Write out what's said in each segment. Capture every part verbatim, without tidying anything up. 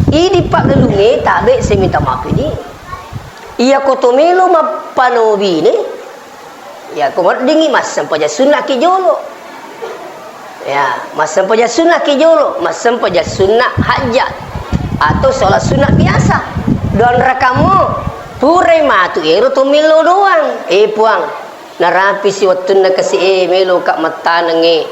Idi paggalungnge tabe, saya minta maaf ini. Iya ko to melo mappanobine, iya ko weddingngi massempajang sunnaki jolo. Ya, massempajang sunnaki jolo, massempajang sunna hajat atau sholat sunnah biasa. Doang rakammo, purai matu ero to melo doang. Eh, Puang, narapisi wettunna kasi e, meloka mattaneng e.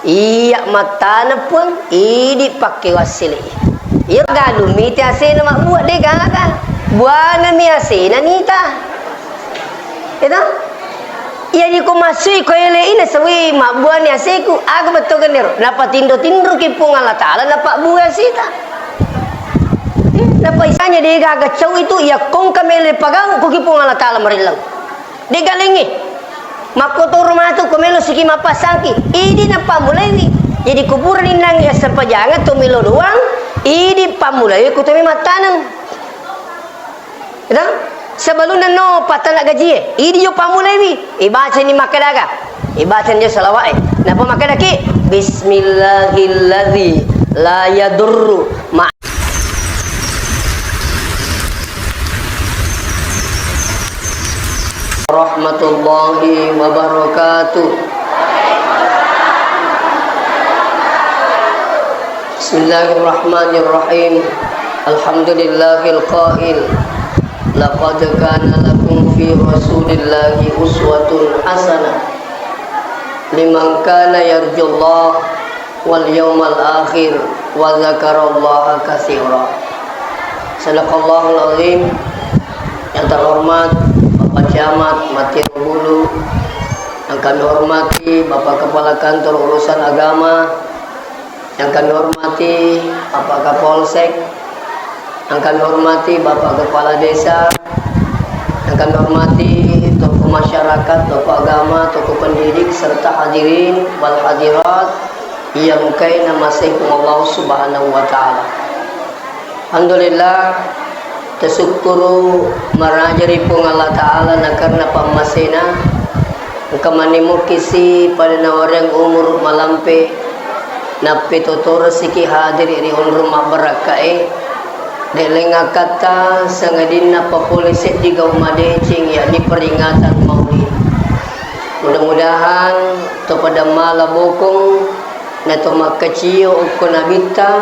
Iya mattaneng, Puang, idi pakke wassele. Iya galung mite asena mabbua de gaga. Buana mi asena mita. Itu? Iya di ko masui ko ele ina sawi mabbuani aseku, aga bettokeniro. Napa tinro-tinro ki Puang Allah Ta'ala, napa bua asita. Napa isanya de gaga cau itu, iya kongka mele pagau ko ki Puang Allah Ta'ala marillau. De galengnge. Makkotoro matu ko melo siki mappasangki. Idi napammulaiwi. Jadi ko purani nang iya sempajangeng to melo doang, idi pammulaiwi ko to me mattaneng. Eda? Sebelumna no patana gajie, idi jo pammulaiwi. Ibacani makkadaga. Ibacani jo salawa'e. Napa makkadaki? Bismillahilladzi la yadurru ma Warahmatullahi wabarakatuh. Bismillahirrahmanirrahim. Alhamdulillahil qail, "Laqad kana lakum fi Rasulillahi uswatun hasanah liman kana yarjullaha wal yaumal akhir wa dzakarallaha katsira." Sadaqallahul azim. Yang terhormat Bapak Camat Matiro Bulu, yang kami hormati Bapak Kepala Kantor Urusan Agama, yang kami hormati Bapak Kapolsek, yang kami hormati Bapak Kepala Desa, yang kami hormati tokoh masyarakat, tokoh agama, tokoh pendidik, serta hadirin wal hadirat yang kaina masihipung Allah Subhanahu wa Ta'ala. Alhamdulillah, tasukkuru maraja ri Puang Allah Ta'ala na karena pammasena, engka manimukisi pada nawareng umur malampe, nappetotorosiki hadiri ri onrong mabbarakkae, de lengngakatta sangadinna papole seddi gau madeceng, yakni peringatan Maulid. Mudah-mudahan to pada mala bokong, na to makkacio okko Nabitta,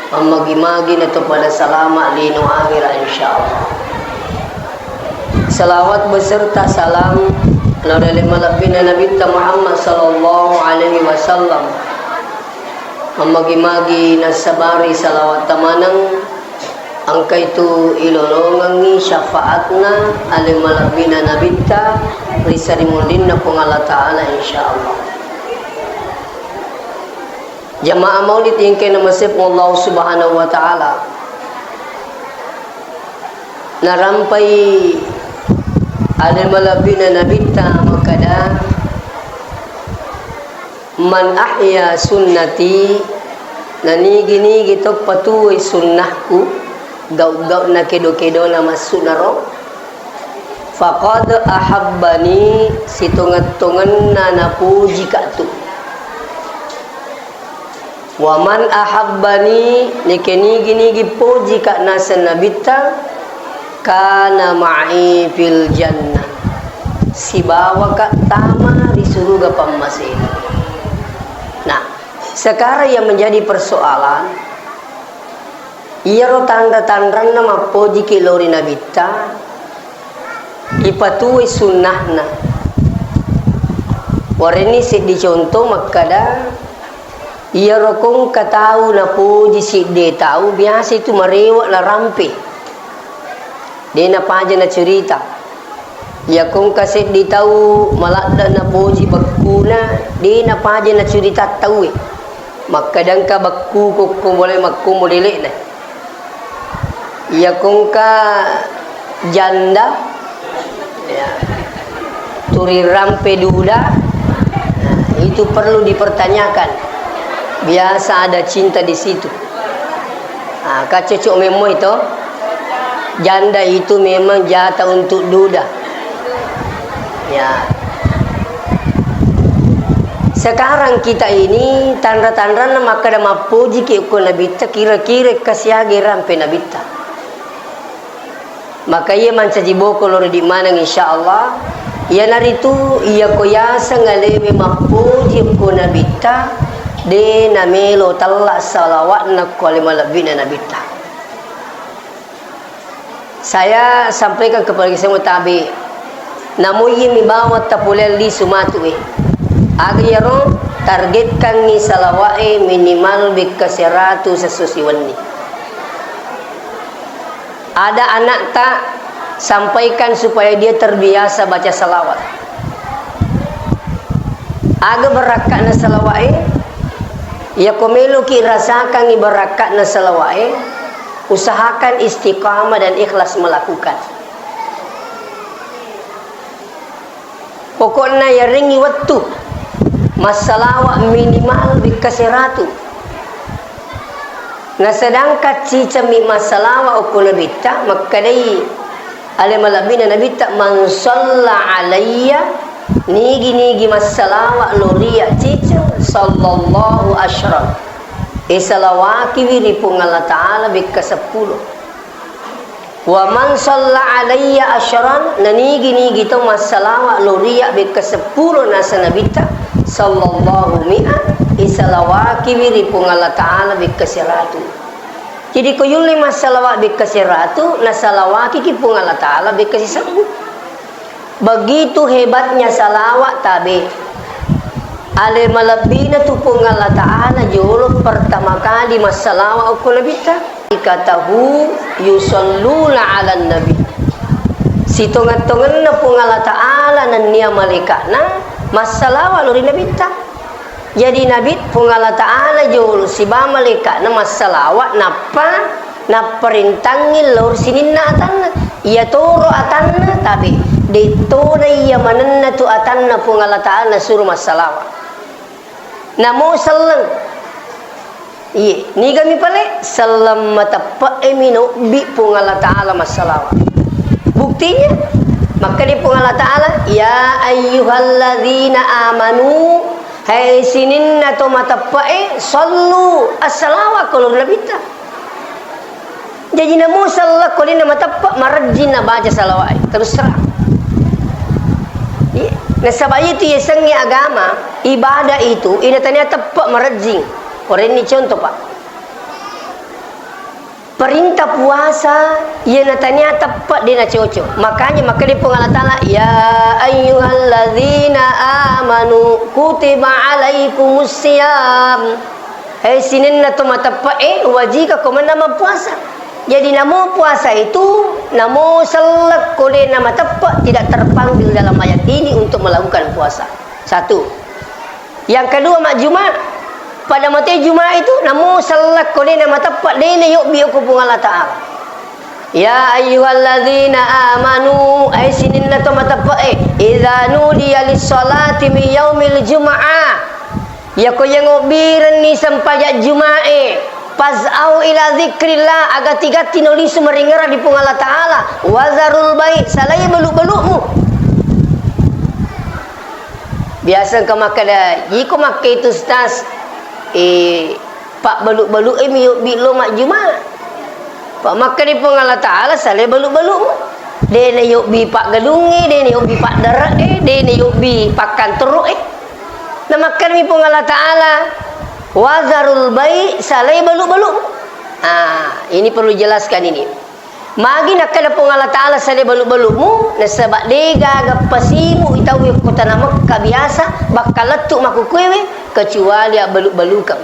mammagi-magi na to pada salama lino akhira, insyaallah. Salawat beserta salam lao ri ale malebbina Nabitta Muhammad sallallahu alaihi wasallam. Mammagi-magi nassabari salawat tamaneng, engka itu ilolongengngi syafaatna ale malebbina Nabitta ri sarimunrinna Puang Allah Ta'ala, insyaallah. Jamaah Maulid engkae namaseppu Allah Subhanahu wa Ta'ala. Narampai ale malebbina Nabitta makkada, "Man ahya sunnati," nanigi-nigi to patuwoi sunnahku, gau-gauna kedo-kedona massu'naro, "faqad ahabbani," sitongeng-tongenna napojika tu. "Wa man ahabbani," neke nigi-nigi pojika naseng Nabitta, "kana ma'i fil jannah," sibawaka tama ri suruga pammasena. Nah, sekarang yang menjadi persoalan, iyaro tanra-tanranna mappojiki lao ri Nabitta, ipatuwoi sunnahna. Warenni seddi contoh makkada, iyaro kongka tau napoji sidde tau, biasa itu marewe' narampe. De napaja nacurita. Iya kongka seddi tau maladde napoji bekkuna, de napaja nacurita tauwe. Makkada engka bekku kokko bole makko modele'na. Iya kongka janda, ya, turi rampe duda, nah, itu perlu dipertanyakan. Biasa ada cinta di situ. Ah, ka cocok memang itu. Janda itu memang jatah untuk duda. Ya. Sekarang kita ini tanra-tanranna makkeda mappojiki okko Nabitta, kira-kira kasiage rampe Nabitta. Maka iya mancaji boko loro di maneng, insyaallah. Iyanaritu iyako yaseng alewe mappoji okko Nabitta, de namelo tella salawatna ko ale malebbina Nabitta. Saya sampaikan kepada kita semua tabe. Namo iyami bawang tapolei lisu matu e. Aga iyaro targetkangngi salawat e minimal bekka seratu sesso siwenni. Ada anakta, sampaikan supaya dia terbiasa baca salawat. Aga barakka'na salawat e? Iyako meloki rasakangngi barakka'na salawat e, usahakan istiqamah dan ikhlas melakukan. Pokokna yarengngi wettu massalawa minimal bekka seratu. Na sedangkan cicemmi massalawa okko Nabitta, makkedai ale malebbina Nabitta, "Man shalla alayya," nigi-nigi massalawa loriya ciceng, "sallallahu asyran," e salawakiwi ri Puang Allah Ta'ala bekka seppulo. "Wa man shalla alayya asyran," na nigi-nigi to massalawa loriya bekka seppulo nasa Nabitta, "sallallahu mi'a," isalawakiwi ri Puang Allah Ta'ala bekka seratu. Jadi ko yulle massalawa bekka seratu, nasalawakiki Puang Allah Ta'ala bekka sisebbu. Begitu hebatnya salawat tabe. Ale malebbina tu Puang Allah Ta'ala jolo pertama kali massalawa okko Nabitta. Ikatahu yusalluna ala nabi. Sitongeng-tongenna Puang Allah Ta'ala nennia malaika'na massalawa lori Nabitta. Jadi Nabi Puang Allah Ta'ala jolo sibawa malaika'na massalawa nappa napparentangngi lao ri sininna atanna. Iyatoro atanna, tabe, de'tona iya manenna tu atanna Puang Allah Ta'ala nasuro massalawa. Namo selleng. Iye, nigami pale selleng mateppe'e mi nobbi Puang Allah Ta'ala massalawa. Buktinya, makkeda Puang Allah Ta'ala, "Ya ayyuhalladzina amanu," hai sininna to mateppe'e, "sallu," assalawa ko lao ri Nabitta. Jaji namo selleng ko de' namateppe' marejjing nabaca salawa'e. Terus terang. Iya. Nasaba' itu yasengnge agama, ibadah itu, ina tania teppe' marejjing. Korenni contoh, Pak. Perintah puasa, iyana tania teppe' de' nacoco'. Makanya makkeda Puang Allah Ta'ala, "Ya ayyuhalladzina amanu kutiba alaikumus siyam." He sininna to mateppe'e, wajika ko manna mappuasa. Jadi namo puasa itu, namo selleng ko de' namateppe', tidak terpanggil dalam ayat ini untuk melakukan puasa. Satu. Yang kedua, majjuma'. Pada mate Juma' itu, namo selleng ko de' namateppe', de' nayobbi okko Puang Allah Ta'ala. Ya ayyuhalladzina amanu, ai sininna to mateppe'e, idza nudiya lis-sholati min yaumil jumu'ah. Yako yangobbirenni sempajang Juma'e, fas'au ila dzikrillah, agati-gati nolisu maringerang ri Puang Allah Ta'ala, wadzarul bai', salai balu'-balu'mu. Biasa engka makkeda, "Iko makkeda itu, Ustaz, eh, pabbalu'-balu'e mi yobbi lo majjuma'." Pa makkeda Puang Allah Ta'ala, "Salai balu'-balu'mu." De' nayobbi paggalungnge, de' nayobbi paddare'e, de' nayobbi pakkantoro'e. Namakkedami Puang Allah Ta'ala, "Wadzarul bai', salai balu'-balu'mu." Ah, ini perlu jelaskan ini. Magi nakkeda Puang Allah Ta'ala salai balu'-balu'mu, nasaba' de'gaga pasibu'i tauwe ko tana Mekka biasa bakka lettu' makkukuewe, kecuali abbalu'-balukeng.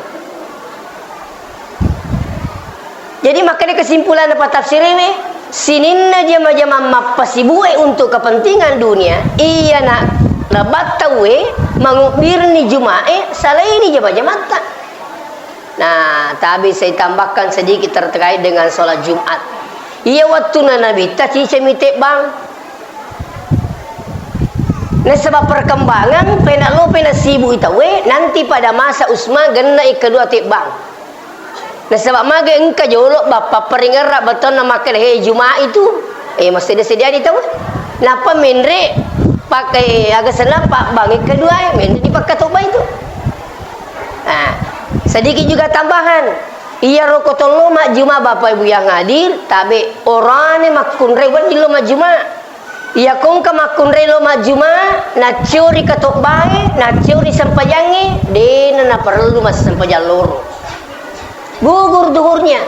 Jadi makkeda kesimpulanna patafsirewe, sininna jama-jamang mappasibu'e untuk kepentingan dunia, iyana nabattauwe mangubbirni Juma'e, salaini jama-jamatta. Nah, tapi saya tambahkan sedikit terkait dengan sholat Jumat. Iya wettunna Nabitta cicemi tebbang. Nasaba' perkembangan, pena lo, pena sibuk i tauwe, nanti pada masa Utsman genna i kedua tebbang. Nasaba' mage engka jolo bappa paringerra betonna makkeda, "He, Juma' itu." Eh, massede-sedeani tauwe. Nappa menre' pakai aga senna pabbang i kedua e, menre' dipakkatobba itu. Ah, sedikit juga tambahan. Iyaro ko tollo majjuma Bapak Ibu yang hadir, tabe orane makkunrai wedding lo majjuma. Iya ko engka makkunrai lo majjuma, nacciori katobbae, nacciori sempajangnge, dena naparellu massempajang loro. Gugur duhurnya.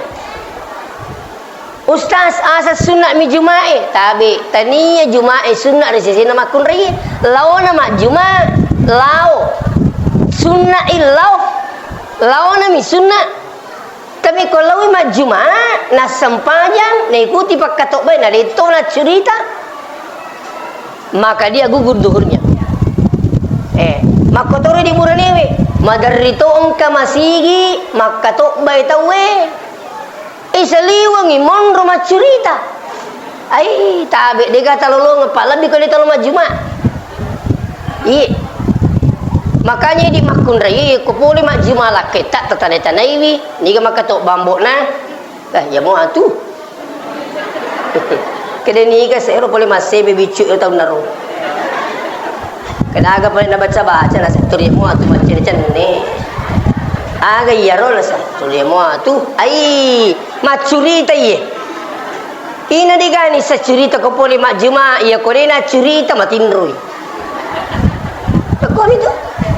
Ustaz, asa sunna mi Jumae? Tabe, tania Jumae sunna ri sesena makkunrai. Laona majjuma, lao. Sunna illau. Laona mi sunna. Tapi ko laoi majjuma, nassempajang, naikuti pakkatobbae, na detto naccurita. Maka dia gugur duhurnya. Eh, makkotoro di buranewe, maderri to engka masigi makkatobbae tauwe. Eh, saliwengi monro maccurita. Ai, tabe, dega talolongeng, pa lebbi ko de talo majjuma. Iye. Makanya di makkunrai, ko pole majjuma lakketta, tatane-tanaiwi, niga makkatobba ambo'na. Eh, iya mo atu. Kede niga sero pole massebe biccu taunna ro. Kedaga pale nabaca-baca, nasa turimu atu maccenne-cenne. Aga iyaro nasa turimu atu. Ai, maccurita iye. Ina degani saccurita ko pole majjuma, iya ko de naccurita matinroi. Koni tu.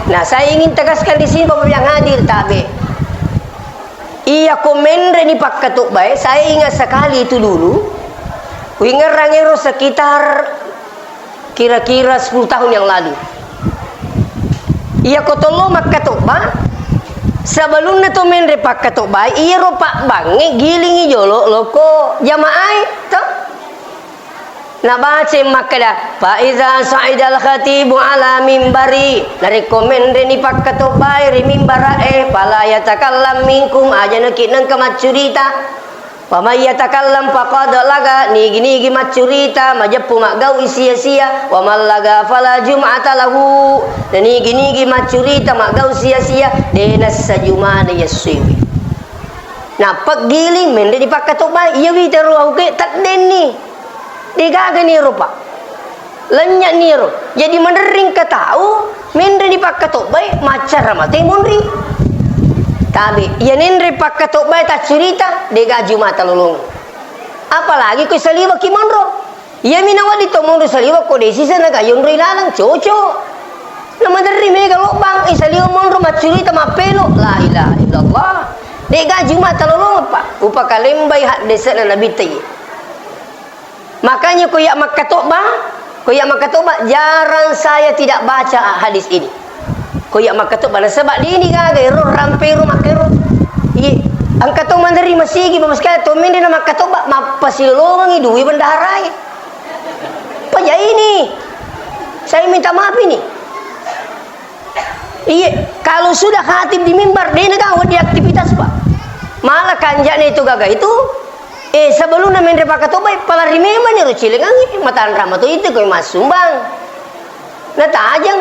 Nah, saya ingin tegaskan di sini Bapak yang hadir, tabe. Iya ko menre ni pakkatobbae, saya ingat sekali itu dulu. Kuingerrang ero sekitar kira-kira sepuluh tahun yang lalu. Iya ko tollo makkatobba, sebelumna to menre pakkatobba, iyaro pabbangnge gilingi jolo loko jamaae, to? Nabaca makkeda, "Fa iza sa'idal khatibu ala mimbari," narekko menre ni pakkatobbae ri mimbara'e, "fala yatakallam minkum," aja naki nengka maccurita. Wa may yatakallam faqad laga, nigi-nigi maccurita, majeppu maggau sia-sia, wa man laga fala jum'ata lahu, na nigi-nigi maccurita maggau sia-sia, de nassa jumana yessuiwi. Nappa giling menre ni pakkatobba, iya wita ro auke teddenni. Degaga ni ro, Pak. Lennye' niro. Jadi maderring ka tau, menre ni pakkatobbae, maccara mate monri. Tabe, iya nenre pakkatobbae taccurita, dega jumata lolong. Apalagi ko saliwaki monro. Iya mi nawedding to monro saliwa ko desi sena ga yonroi laleng, cocok. Na maderri mega lobbang, eh, saliwa monro maccurita mappelo. La ilaha illallah. Dega jumata lolong, Pak. Upakalembai haddese'na Nabitta iye. Makanya ko iya makkatobba, ko iya makkatobba, jarang saya tidak baca hadis ini. Ko iya makkatobba, nasaba dini gaga ero rampe ro makkero. Iye, engka to maderri masigi, Bapak sekalian, to menre na makkatobba, mappasilolongengi dui bendaharae. Paja ini. Saya minta maaf ini. Iye, kalau sudah khatib di mimbar, de na gaga di aktivitas, Pak. Malah kanja'na itu gaga itu, eh, sebelumna menre pakkatobbai, pala ri memang ni ro cilengangnge, matanra mato itu ko massumbang. Natajang.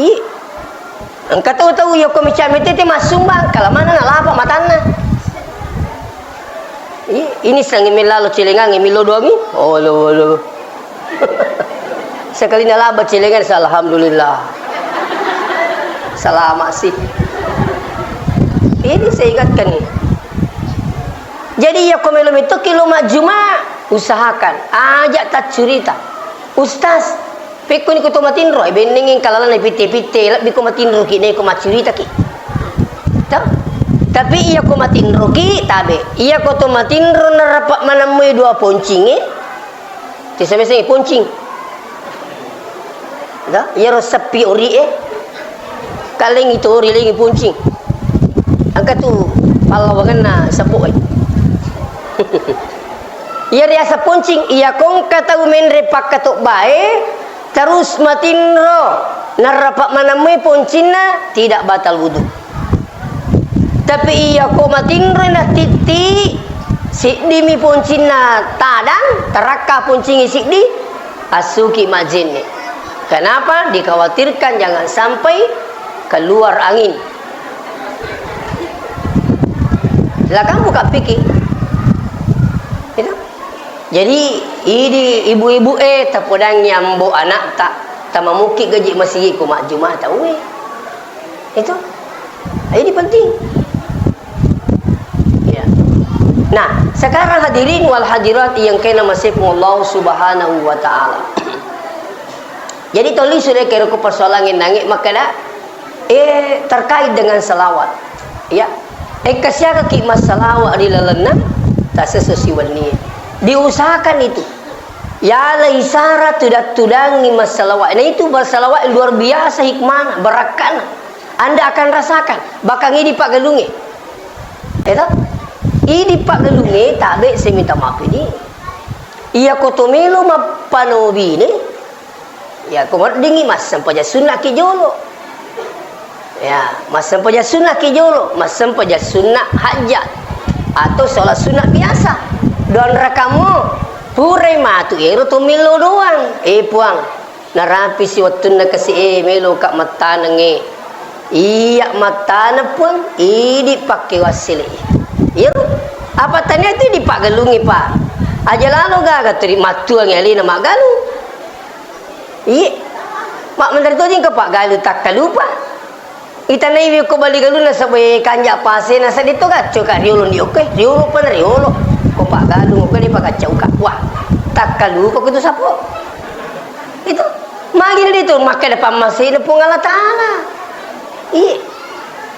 Iye. Engka tau-tau iya ko mica metete massumbang, kala mana nalapa matanna. Iye, ini sangi melalo cilengangnge, milo doangi. Oh, lo, lo. Sekali nalaba cilengan, sa-, alhamdulillah. Selamat sih. Ini saya ingatkan nih. Jadi, iya ko melo mettoki lo majjuma, usahakan aja taccurita. Ustaz, pekko ni ko to matinro, eh, bennengeng kalalana pitte-pitte, lebbi ko matinro ki, ne ko maccurita ki. Toh? Tapi iya ko matinro ki, tabe. Iya ko to matinro narapa manemmui dua poncinge, Tisa-, biasa poncing. Da, iyaro seppi ori e. Kalengi to ori, lengi poncing. Engka tu pallawangenna seppo e. Iya riaseng poncing, iya ko engka tau menre pakkatobbae, terus matinro, narapa manemmui poncinna, tidak batal wudu. Tapi iya ko matinroi natitti, siddimi poncinna tadang, tarakka poncingngi siddi, assuki majjenne. Kenapa? Dikhawatirkan jangan sampai keluar angin. Silakan buka fikih. Itu. Jadi, idi ibu-ibu e, tapodangi ambo anakta, tamamukki gaji masigi ko majjuma tauwe. Itu. Ini penting. Ya. Nah, sekarang hadirin wal hadirat yang kena masih Allah Subhanahu wa Ta'ala. Jadi, toli sudah kira ku persoalan yang nangis, maka dah, eh, terkait dengan salawat. Ya. Eh, kasiaka ki masalawat di lalenna, tak sesuai siwenni. Diusahakan itu. Ya, la isara tudat-, tudangi masalawat. Nah, itu bersalawat yang luar biasa hikmah, barakkana. Anda akan rasakan, bahkan idi paggalungnge. Ya toh? Idi paggalungnge tabe, saya minta maaf ini. Iya ko to melo mappanobine, ya ko weddingi massempaja sunna ki jolo. Ya, massempaja sunna ki jolo, massempaja sunna hajat atau sholat sunna biasa. Doang rakammo, purai matu ero to melo doang. Eh, Puang, Narapisi wettunna kasi e, meloka mattaneng e. Iya mattaneng, Puang, idi pakke wassele. Iyaro. Apa tania tu idi paggalungngi, Pak? Aja lalo gaga teri mattuangi alena maggalung. Iya. Mak menteri tu jingka paggalung takkalupa. Itanaiwi ko bali galunna, sabwe kanja pasena, seddi to gacco ka riolo ni, oke, riolo pa na riolo. Ko paggalung, oke, de pagaccauka. Wah, takkalupa ko tu sapo. Itu. Magi na ditu, makkeda pammasena Puang Allah Ta'ala. Iya.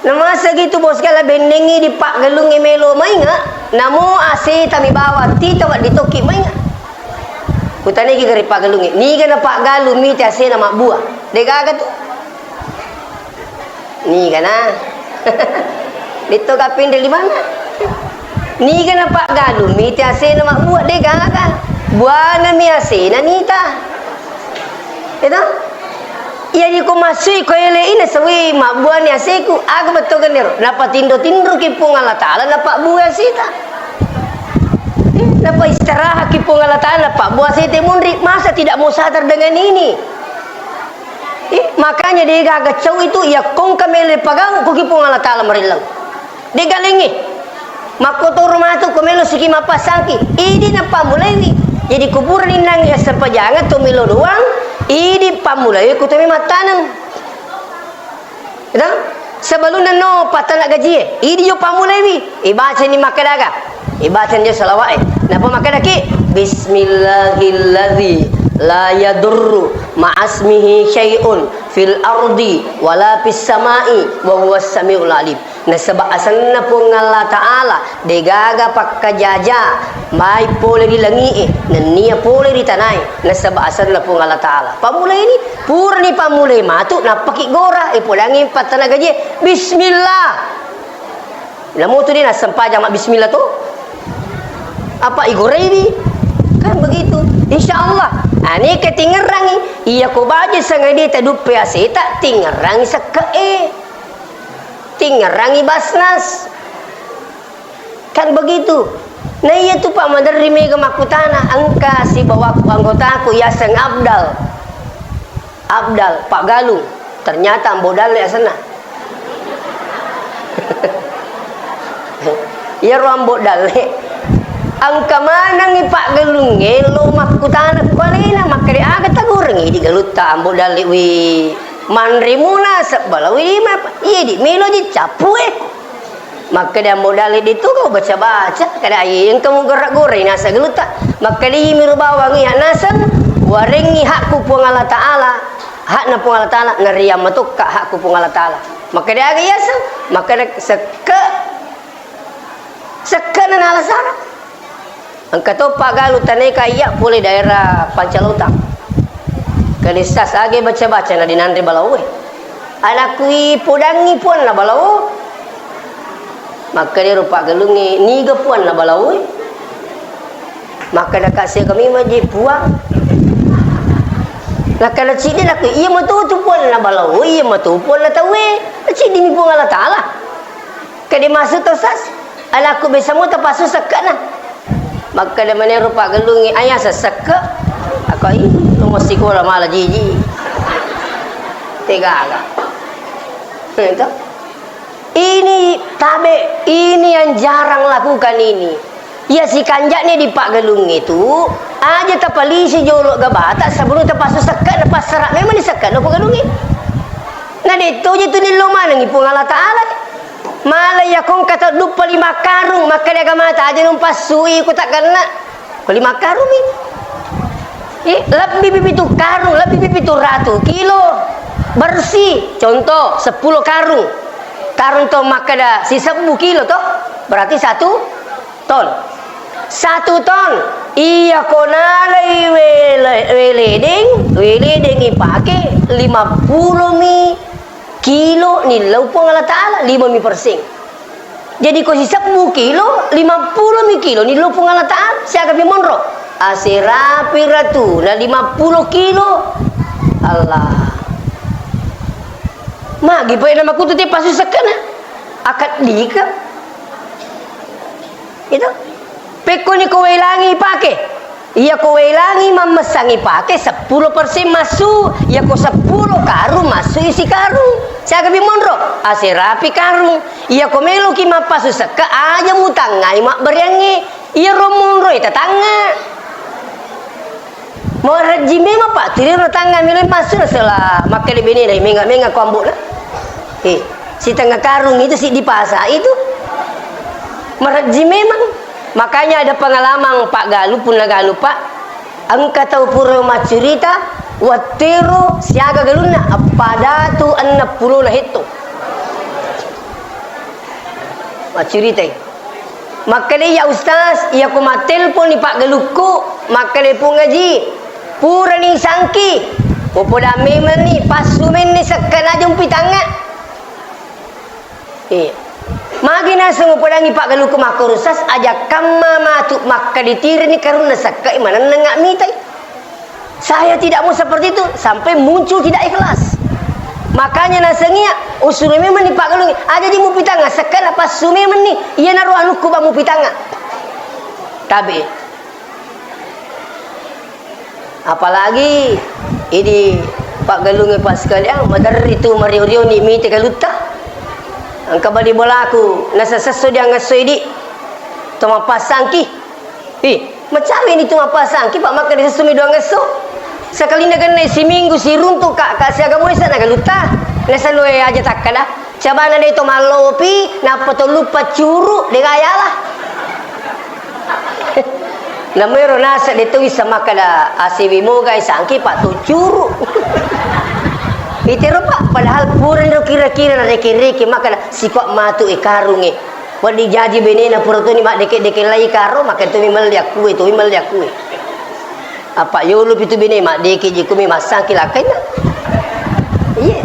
Namasa gitu, bos, kala bennengi di paggalungnge melo mainga, namo aseta mi bawa, tita waddi tokki mainga. Kutaniki gari paggalungnge, niga na paggalung mite asena mabbua. De gaga tu. Niga na? Ditto kaping dari mana? Niga na paggalung mite asena mabbua, de gaga. Buana mi asena nita. Itu? Iya, di ko masui ko ele ina sawi mabbuani aseku, aga bettoga nero? Napa tinro-tinro ki Puang Allah Ta'ala, napa bua aseta. Eh, napa istirahat ki Puang Allah Ta'ala, napa bua aseta munri. Masa tidak mau sadar dengan ini? Eh, makanya de gaga cau itu, ya kongka mele pagau ko ki Puang Allah Ta'ala marillau. De galengngi. Makkotoro matu ko melo siki mappasangki. Idi nappamulaiwi. Jadi ko purani nangi assempajangeng to melo doang, idi pammulaiwi ko to me mattaneng. Gitu? Sebelumna no pattana gajie, idi jo pammulaiwi. Ibacani makkedaga. Ibacani jo salawat e. Napa makkedaki? Bismillahilladzi la yadurru ma'asmihi syai'un fil ardi wala fis sama'i wa huwas samiul alim. Nasaba asenna Puang Allah Ta'ala, degaga pakkajaja mai pole ri langi'e, nennia pole ri tanae, nasaba asenna Puang Allah Ta'ala. Pammulaini, purani pammulai matu, nappaki gora, e podangi pattana gajie, bismillah. Namutu di nassempajang ma bismillah tu. Apa igoraiwi? Kan begitu. Insya Allah. Ane ketingerangi, iya ko baje sangadi taduppe aseta, tingerangi sekke'e. Tingerangi Basnas. Kan begitu. Nah, iya tu, Pak, maderri mega makkutana, engka sibawaku anggotaku yaseng Abdal. Abdal, Pak Galung. Ternyata Ambo Dalle asenna. Iyaro Ambo Dalle. Engka manengi Pak Galungnge lo makkutana ku alena, makkeda aga tagorengi di galutta Ambo Dalle wi. Manre muna sebbalao lima, iye di melo ji cappu e. Makkeda Ambo Dalle, de tu gau baca-baca, kada iye engka mugorra-gorra naseng galutta. Makkeda iyemi ro bawang iya naseng, warengngi hakku Puang Allah Ta'ala, hakna Puang Allah Ta'ala, nariang matokka hakku Puang Allah Ta'ala. Makkeda aga iyaseng, makkeda sekke, sekke'na nala sara. Engka to Pak Galu taneka iya pole daerah Pancalotang. Kalessas age baca-baca na dinanre balaoe. Anakku i podangi puanna balao. Makkeda ro Pak Galungnge, niga puanna balaoe? Makkeda ka siaga memang je puang. Nakkeda ciddi nakku, iya matu tu puanna balao, iya matu puanna tauwe. Ciddi mi Puang Allah Ta'ala. Kede masuk to sas, anakku bisa mu tapasu sekkena. Makkeda manero Pak Galungnge, aya sesekke. Ako i, lu mesti kola mala jiji. Tegaga. Itu. Ini tabe, ini yang jarang lakukan ini. Ya sikanjane di Pak Galungnge tu, aja tapalisi jolo gabata sebelum tapasu sekkena, passara memang di sekkena Pak Galungnge. Nah, detto je tu nillo manengi Puang Allah Ta'ala. Mala iya ko engka tau duppa lima karung, makkeda agamata, aja numpassui ko taggenna. Ko lima karung mi. Eh, lebbi pi pitu karung, lebbi pi pitu ratu kilo bersih. Contoh, seppulo karung. Karung to makkeda sisebbu kilo to, berarti satu ton. Satu ton. Iya ko nalai wele-, weledeng, weledeng ipake lima pulo mi kilo nillau Puang Allah Ta'ala, lima mi persen. Jadi ko sisebbu kilo, lima pulo mi kilo nillau Puang Allah Ta'ala, siaga pi monro? Aserapi ratu, na lima pulo kilo. Allah. Magi pa ena makutu te pasu sekkena. Akad dika. Itu. Pekkoni ko welangi pake. Iya ko welangi mammessangi pake seppulo persen massu. Iya ko seppulo karung massu isi karung. Siaga pi monro? Aserapi karung. Iya ko meloki mappasu sekka aja mutangngai mabberiangnge. Iya ro monro e tatangnga. Marejji memang, Pak, tiri ro tangnga melo massu nasela makkeda benena, menga-menga ko ambo'na. Eh, sitengnga karung itu si dipasa itu. Marejji memang. Makanya ada pengalaman, Pak, galu, punna galu, Pak. Engka tau pura maccurita, wattero siaga galunna, appadatu enneng pulona hetto. Maccuritai. Makkeda, "Iya, Ustaz, iya ko mattelpon ni paggalukku, makkeda Pung Aji, purani sangki, upoda memenni, passu menni sekkana jumpi tangnga." Eh, magi naseng upodangi paggalukku makkoro, Ustaz, aja kamma matu makkeda tireni karunna sekkai manennengnga mitai. Saya tidak mau seperti itu, sampai muncul tidak ikhlas. Makanya nasengia, usuru memang ni paggalungi, aja di mupitanga, sekkana passu memang ni, iyanaro anukku ba mupitanga. Tabe. Apalagi, idi paggalungi pas sekalian, maderri tu mario-rio ni mite galutta. Engka bali bolaku, nasesesso di angesso idi, to mappasangki. Ih, macaweni tu mappasangki, Pak, makkeda sessumi duang esso. Sekalinna genne siminggu siruntu, Kak, Kak, siaga moisa na galutta. Nasaloe aja takkada. Cabana de to mallopi, nappa to luppa curu, de gayala. Namero nasa de to wissa makkeda, "Asiwi moga sangki, Pak, to curu." Itero, Pak, padahal purani ro kira-kira na reke-reke makkeda, "Siko matu e karunge." Wedding jaji benena pura toni maddeke-deke lai karo, maka tomi melli akkue, tomi melli akkue. Apa yolo pitu bene maddeke je kumi massangki lakkainna. Iya.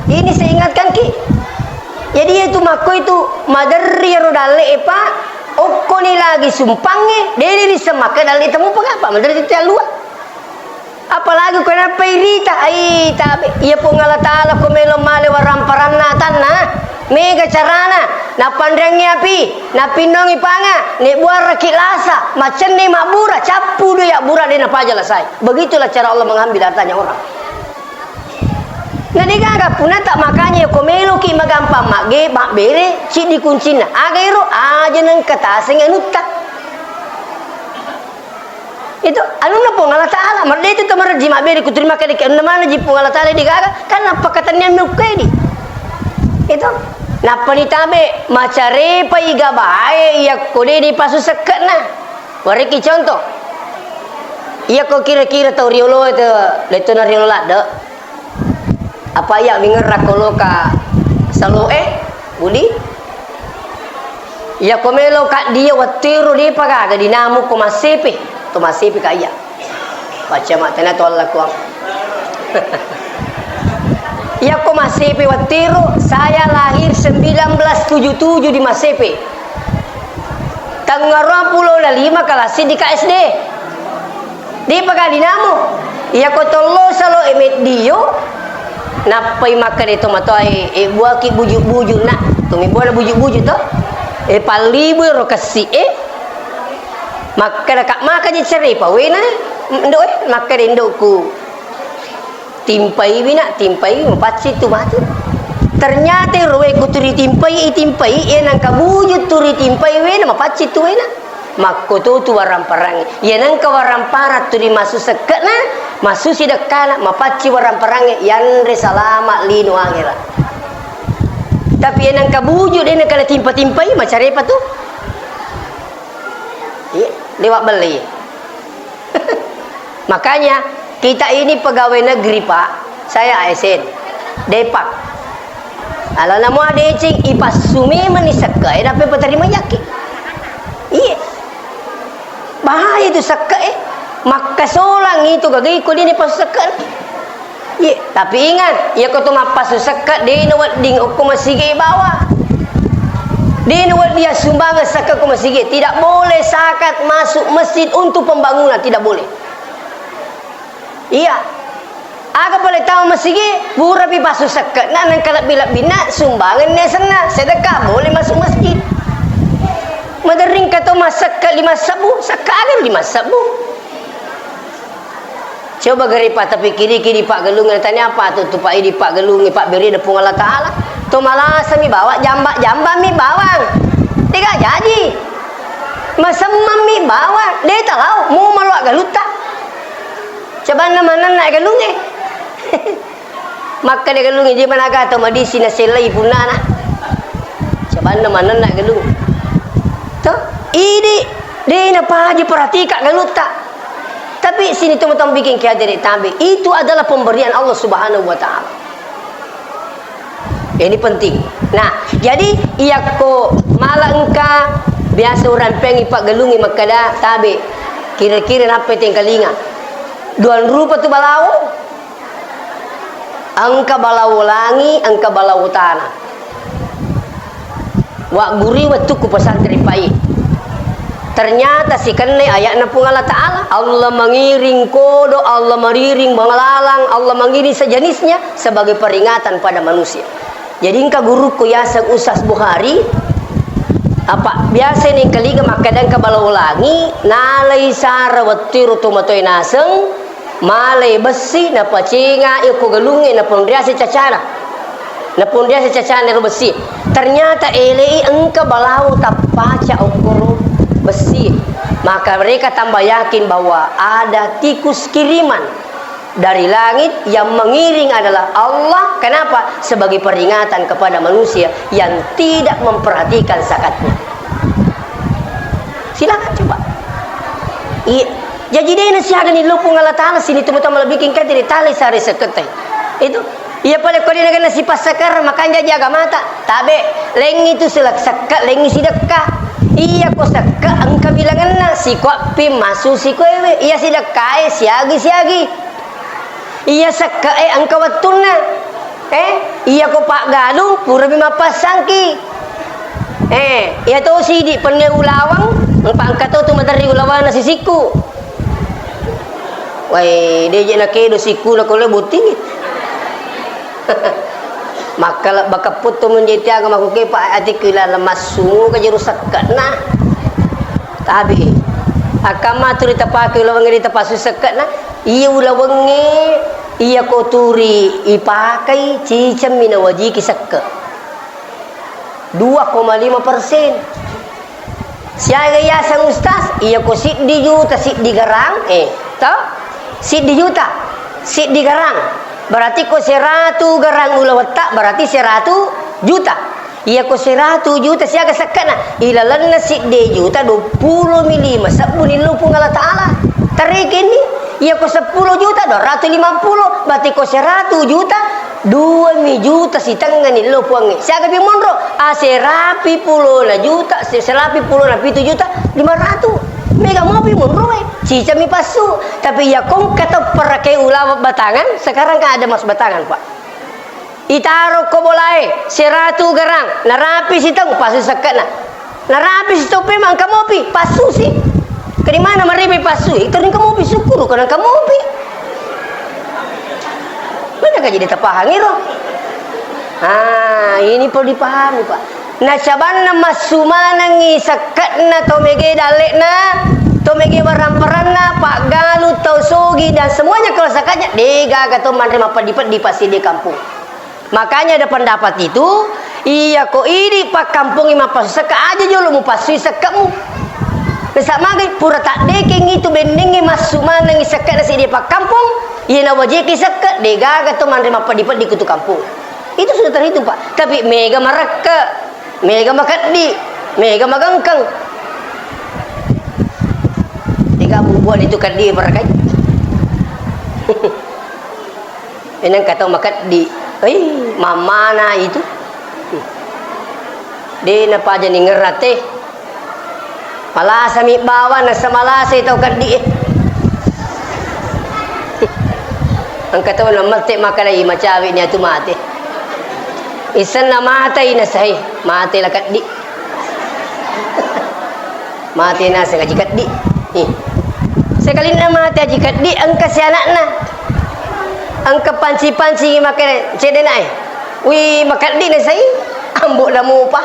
Ini saya ingatkan ki. Jadi itu makko itu maderri ro dalle e, Pak. Okkoni lagi sumpangnge, dede disemmakka dalle temu pengapa? Maderri tette allua. Apalagi ko nappai rita, ai tabe, iya Puang Allah Ta'ala ko melo male waramparanna atanna, mega carana, napanreangngi api, napinnongi panga, nebuaraki lasa, macenne mabbura, cappu doi abbura de napaja lasai. Begitulah cara Allah mengambil hartanya orang. Na degaga punata, makanya ko meloki magampang magge, mabbere, ciddi kuncinna. Aga ero, aja nengka tasengi anutta. Itu anunna Puang Allah Ta'ala, mardé itu to marejji mabbere ku terima kadéke anunna maneng ji Puang Allah Ta'ala dégaga, kan nappakatenniang mukkaidi. Itu. Nappani tabe macarépai gabaé yakko dé dipasu sekke'na. Warékki contoh. Iyako kira-kira tau rioloé to, dé'tona riolo ladde. Apa iya wingerrakko loka salo'é, Budi? Iyako melo kaddia wettuéro dépa gaga dinamukko massépe, to massépe ka iya. Pacca mattana to allakuang. Iyako massépe wettuéro, saya lahir sembilan belas tujuh tujuh di Massépe. Tangnga ruang pulo na lima kelas di K S D. Dépa kali namo. Iyako tollo salo e meddio, nappai makkeda to matoae, e buaki buju-buju na. Tumi buana buju-buju to. E pallibu ro kessi e. Makkeda ka maka je cerepa wena. Ndo e, makkeda indokku. Timpaiwi na, timpaiwi, mapaccing tu matu. Ternyata ro wé ku turi timpai, i timpai, e nangka buju turi timpai wena, mapaccing tu wena. Makkototu warang-parangngé. Iya nengka warang parang tuli massu sekke'na, massu sidekkana, mapaccing warang parangngé, yanré salama lino ahera. Tapi iya nengka buju, de' nengka timpa-timpai, macarepa tu. Iya, lewat belle. Makanya, kita ini pegawai negeri, Pak. Saya A S N. Depak. Alana mua deceng, ipassu memang ni sekke, eh, dapat peterima yakin. Iya. Bahaya itu sekke, eh. Makkasolang itu gagai ko dini passu sekke. Iya, tapi ingat, iya ko to mappasu sekke, de' na wedding okko masigi bawa. De' na wedding sumbangan sekke ko masigi. Tidak boleh zakat masuk masjid untuk pembangunan, tidak boleh. Iya. Aga pole tau masigi, pura pi pasu sekke, na nengka lebbi-lebbina sumbangan ni senna, sedekah boleh masuk masjid. Madering ka to masekke lima sebbu, sekke aga lima sebbu. Coba gare pa tapikiriki di paggalungnge, tanya apa tu, tu pa idi paggalungnge, pabberi da Puang Allah Ta'ala. To malasami bawa, jamba-jamba mi bawang. Tega jaji. Masemmang mi bawang. De' talau, mu malua galutta. Cobanna manenna galungnge. Makkeda galungnge, je managa to madisi nasellai punnana. Cobanna manenna galung. To, idi, de' napaji peratika galutta. Tapi sini teman-teman bikin kehadiran tabe. Itu adalah pemberian Allah Subhanahu wa Ta'ala. Ini penting. Nah, jadi iyakko mala engka biasa urampengi paggalungi makkeda tabe. Kira-kira nappa tengkalinga. Dua rupa tu balawo. Engka balawo langi, engka balawo tana. Wagguri wettukku pesantren pai. Ternyata sikenne ayatna Puang Allah Ta'ala. Allah mengiring kodo, Allah mengiring bangalalang, Allah mengiring sejenisnya sebagai peringatan pada manusia. Jadi engka gurukku yaseng Ustaz Bukhari, apa biasa ni kaliga makkeda engka balawo langi, nalai sara wettu ro tomatoe naseng, malai bessi, napacenga iko galungnge, naponriase cacana. Naponriase cacana ro bessi. Ternyata elei engka balawo tappaca okkoro bessi. Maka mereka tambah yakin bahwa ada tikus kiriman dari langit yang mengiring adalah Allah. Kenapa? Sebagai peringatan kepada manusia yang tidak memperhatikan zakatnya. Silakan coba. Iya. Jadi de' nasiaga ni lo Puang Allah Ta'ala sini tu mutama lebih king katiri tali sari sekete. Itu. Iya pale ko de' nagenna sipassaker, makanja jaga mata. Tabe, lengi tu sila-, sekke, lengi sidekka. Iya ko sekke, engka bilangenna, sikoappi masu sikoewe. Iya sidekkae, siagi-siagi. Iya sekke'e engka wettunna. Eh, iya ko paggalung purami mappassangki. Eh, iya to sidi penne ulawang, engka engka to tu maderri ulawang na sisikku. Wai, deje nakedo sikku na kole botting. Makkala bakappu to menjadi aga makuke pa ati kila lemassu ka jeru sekke'na. Tabe. Akkamma tu ritapake ulawang ritapassu sekke'na. Iya ulawengnge, iya ko turi ipakai, cicemmi nawajiki sekke. Dua koma lima persen. Siaga yaseng ustaz, iya ko siddi juta, siddi garang, eh, to? Siddi juta, siddi garang. Berarti ko seratu garang ulawetta, berarti seratu juta. Iya ko seratu juta siaga sekke'na, ilalenna siddi juta duappulo mi lima sebbu nillo Puang Allah Ta'ala. Tarekenni, iya ko seppulo juta dua ratu lima pulo, berarti ko seratu juta, dua mi juta sitengnga nillo Puangnge. Siaga pi monro, aserapi pulona juta, se-, serapi pulona pitu juta lima ratu. Mega mopi monroe, cicami passu. Tapi iya kongka tepperake ulaweng batangan, sekarang kan ada mas batangan, Pak. Itaro ko bolae, seratu garang, narapi sitau, passu sekke'na. Narapi sitau pemang engka mopi, passusi. Ke di mana marepe passu, itu engka mopi, syukuru ko engka mopi. Mana ka jadi tapahangi ro? Ah, ini perlu dipahami, Pak. Nasabanna massu manengngi sekke'na to mege dalle'na, to mege waramparanna, paggalu tau sogi dan semuanya kalau sekatnya de gaga to manre mapeddi-peddi pasti di kampung. Makanya ada pendapat itu, iya ko idi pakkampongi mapassu sekke aja jolo mupassui sekke'mu. Nasa magai pura taddekeng itu bennengnge massu manengngi sekke'na seddi pakkampong, iya nawajiki sekke, de gaga to manre mapeddi-peddi kutu kampong. Itu sudah terhitung, Pak. Tapi mega marakka, mega makeddi, mega magangkang. Tiga bubuan itu keddi barakai. Enang kata makeddi. Hei, mamana itu. De napaja ningerate. Malasami bawang, nasa malasai tau keddi e. Engka tau namette makalai macawe ni atu mate. Isenna matai nasai, mate la keddi. Mate naseng aji keddi. Ih. Sekalinna mate aji keddi, engka si anakna. Engka panci-panci makana cedde nae. Wi, makeddi nasai, ambo na mupa.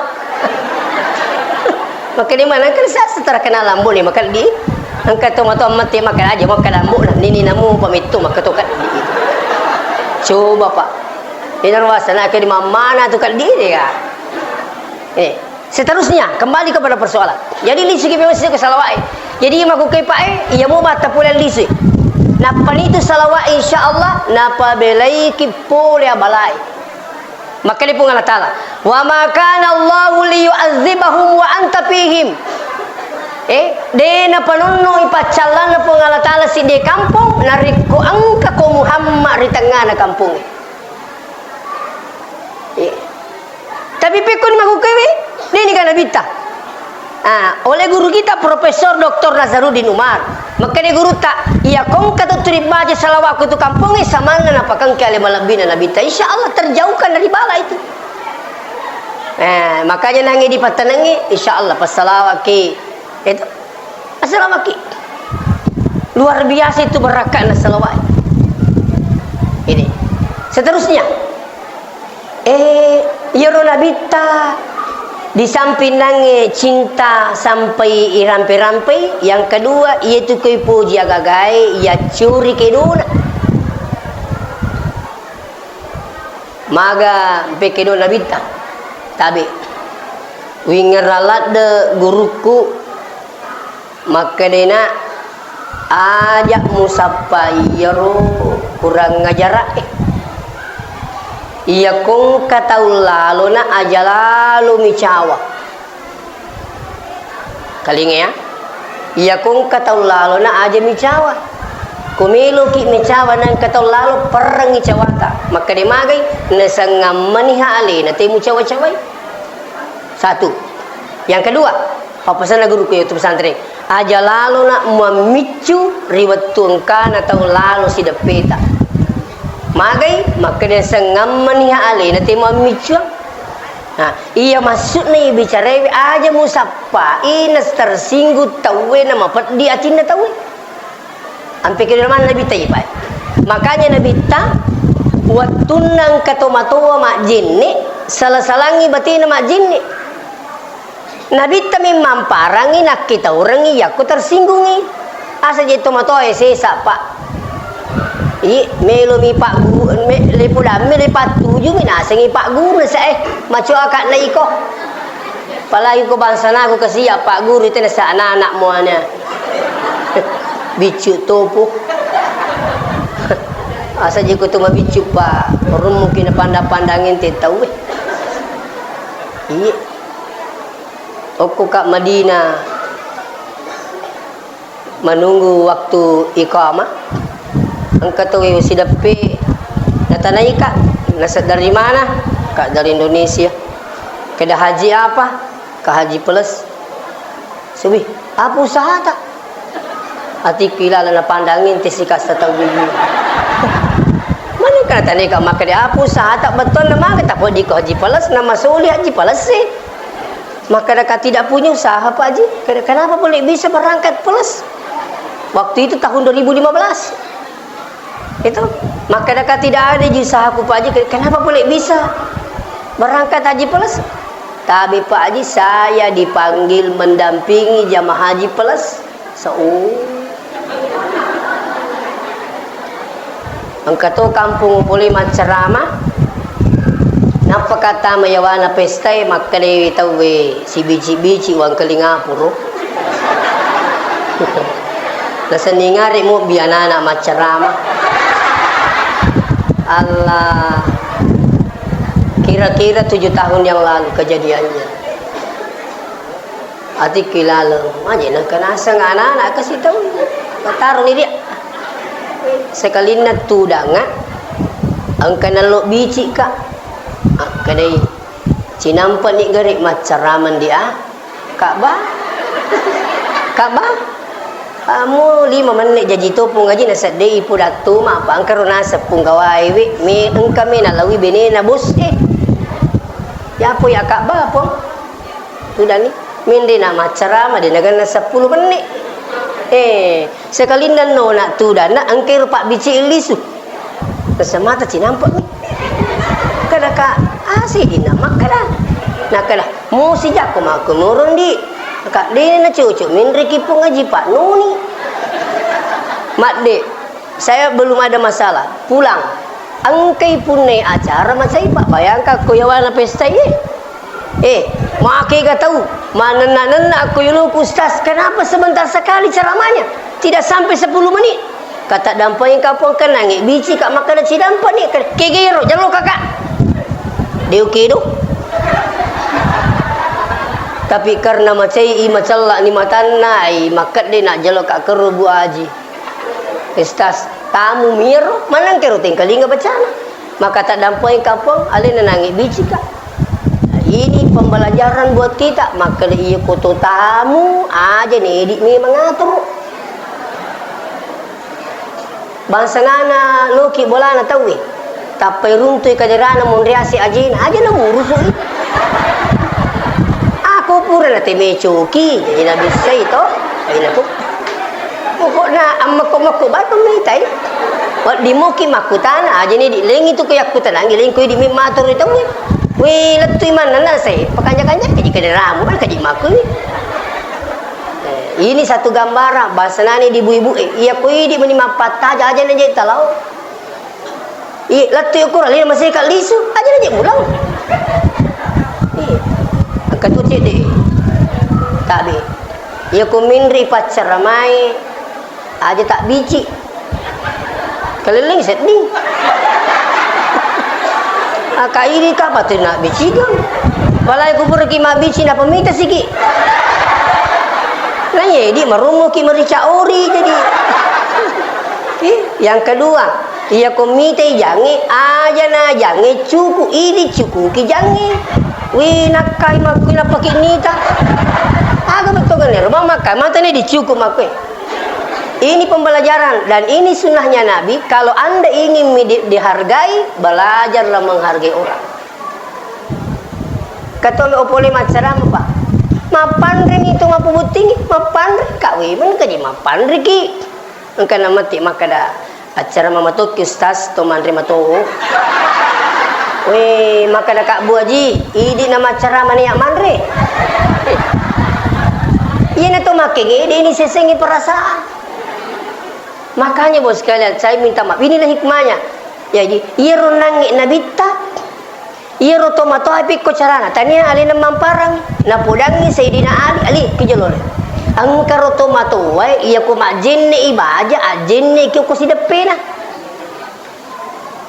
Makeddi mana kan sa-, terkenal ambo ni makeddi. Engka to mato mate makana aja makan ambo na nini na mupa mittu maka to keddi. Coba, Pak. Ini ruasa nak ke di mamana tu keddi dia. Eh. Seterusnya, kembali kepada persoalan. Jadi, lisu ki memang sisa ke salawat e. Jadi, iya makkukkai, Pak, e, iya mo batta pole lisu. Nappa nitu salawat, insya Allah, napabelai ki pole abalae. Makkeda Puang Allah Ta'ala, "Wa ma kana Allahu liyu'adzibahum wa anta fihim." Eh, de napanonno ipaccallanna Puang Allah Ta'ala sidde kampong, narekko engka ko Muhammad ri tengngana kampongnge. Eh. Tapi pekkoni makkukkewe, nini ka Nabitta. Ah, oleh guru kita Profesor Doktor Nazaruddin Umar. Makkeda gurutta, iya kongka tu tuli baca salawat ku tu kampongnge samanna napakengke ale malebbina Nabitta. Insya Allah terjauhkan dari bala itu. Eh, makanya nangi dipattenengi, insya Allah passalawat ki. Itu. Assalamaki. Luar biasa itu barakka'na salawat. Ini. Seterusnya. Eh, iyaro Nabitta di samping nange cinta sampai irampe-rampe, yang kedua, iyatu koi poji agagae, iya curi kedona. Maga mpekedo Nabitta. Tabe. Wingerang ladde gurukku makkedena, aja musappa iyaro kurang ajara'e. Iya kongka tau lalona aja lalo micawa. Kalinga ya. Iya kongka tau lalona aja micawa. Ko meloki micawa nangka tau lalo perrengi cawata. Makkeda magai, nasengngammaniha alena te mucawa-cawai. Satu. Yang kedua, pappasenna guruku yaitu pesantren. Aja lalona muammiccu ri wettu engkana tau lalo sideppeta. Magai, makkeda nasengngammaniha alena te muammiccuang. Nah, iya maksudna iya bicarewe aja musappai na tersinggung tauwe na mapeddi atinna tauwe. Ampe kedo maneng Nabitta ipai. Makanya Nabitta wettunna engka tomatoa majjenne, sala-salangi batena majjenne. Nabitta memang parangi nakkitaurengi yakko tersinggungi. Asa je tomatoa e sesa, Pak. I, melomi Pak Gu-, me-, le pudammi le pattujumi nasengi Pak Guru sae. Macoa ka na iko. Apalagi ko bangsana ko kasiya Pak Guru itu nasa anak-anak muana. Biccu topo. Asa je ko tu mabiccu Pak. Rummu ki na pandang-pandangin te tau e. Iya. Okko ka Madinah. Menunggu waktu iqamah. Engka tauwe sideppe, natanaika, nasa dari mana? Ka dari Indonesia. Keda haji apa? Ka haji plus. Subi, apa usahata? Atiku ilala napandangi te sikasa tau gigi. Mana ka natanai ka makkeda apa usahata? Betul na maka tapo di ko haji plus, nama soli haji plus sih. Makkedaka, "Tidak punya usaha, Pak Haji." Kena-, "Kenapa boleh bisa berangkat plus?" Waktu itu tahun dua ribu lima belas. Itu. Makkedaka, "Tidak ada ji usahaku, Pak Haji." Ke-, "Kenapa boleh bisa berangkat haji plus?" "Tapi, Pak Haji, saya dipanggil mendampingi jamaah haji plus." Sa-, oh. Engka to kampung pole maccarama. Nappa kattama yawana pestae, makkedai tauwe, "Sibici-bici wangkeling apuro." Nasenning are mobbi anana maccarama. Allah. Kira-kira tujuh tahun yang lalu kejadiannya. Atikku laleng, aja nengka naseng anak-anak kasih tahu. Taroni dia. Sekalinna tudanga, engka nallo bicika. Ah, kedai. Cinampa ni gari maccaramang dia. Ka'bah. Ka'bah. Kamu lima menit jaji to Puang Haji naseddei pudattu ma apa engka ro naseng Puang Gawaewe me engka me nalawi benena bos e. Yapo ya Ka'bah Puang. Tudani. Mende na maccarama de naganna seppulo menit. Eh, sekalinna nona tudana engka ro pabbici lisu. Nasemata cinampa mi. Kada ka, ah, sidinna makkada. Nakkada, musi jakko makkunurung di. Ka dena na cucu minriki Puang Haji Pak Nuni. Madde, saya belum ada masalah. Pulang. Engkai punnai acara macai Pak, bayangkan ko yawana pesta ye. Eh, makega tau, manenna-nenna ko yoloku Ustaz, kenapa sebentar sekali ceramahnya? Tidak sampai sepuluh menit. Kata dampeng kapong kenangi, bici ka makkeda cidampa ni, ke-, kegero, jalo kakak. Deu kedo. Tapi karena macai i macella ni matanna, ai makkedde nak jalo kak kero Bu Aji. Ustaz, tamu miro, manang kero tengkalinga bacana. Maka tak dampeng kapong, alena nangi bici ka. Ini pembelajaran buat kita, makkeda iya koto tamu, aja ni edi memang atur. Bangsa nana loki bolana tauwe. Tappai runtui kaderana monriasi ajena, aja na murusu i. Ako pura na teme coki, jadi na bissai to. Ina tu. Pokokna ammekko-mekko batu mitai. Wedding moki makkutana, aja ni di lengi tu ko yakkutanangi, lengko di mi matur tauwe. Wi, lettui manenna sai, pakanja-kanja kaji kaderamu, kan kaji makku ni. Eh, ini satu gambaran, bahasa nani di ibu-ibu, eh, iya ko idi meni mappattaja aja na je talau. Iya, lettu ukur alena maseka lisu, aja na je mulau. Iya. Engka tu cedde. Tabe. Iya ko minri paccaramai, aja tak bici. Kelelling seddi. Aka iri ka patu na bici dong. Palai kuburki mabbici na pemita siki. Nanya di marumuki merica ori jadi. Ih, yang kedua, iya ko mitai jange, aja na jange cuku, idi cukuki jange. Wi, nakkai makkui napake nita. Aga betul kan ero, bang makkai, matane dicuku makkui. Ini pembelajaran dan ini sunnahnya Nabi. Kalau anda ingin midi-, dihargai, belajarlah menghargai orang. Katong opole maccarama, Pak. Mappanreni tu mapubuttingi, mappanre. Kak Wimen kaji mappanreki. Engka namatti makkada, "Accarama matokki, Ustaz, to manre mato." We, makkada Kak Bu Aji, "Idi na maccarama nia manre." Iyana to makkenge, de ni sesengi perasaan. Makanya, Bos sekalian, saya minta maaf. Inilah hikmahnya. Jadi, iyaro nangnge nabitta, iyaro tomatoa pekko carana, tania alena mamparang, napodangngi Sayyidina Ali, "Ali, ki jolo le. Engka ro tomatoae, iya ko majjenne i baja, ajjenne ki ko sideppena."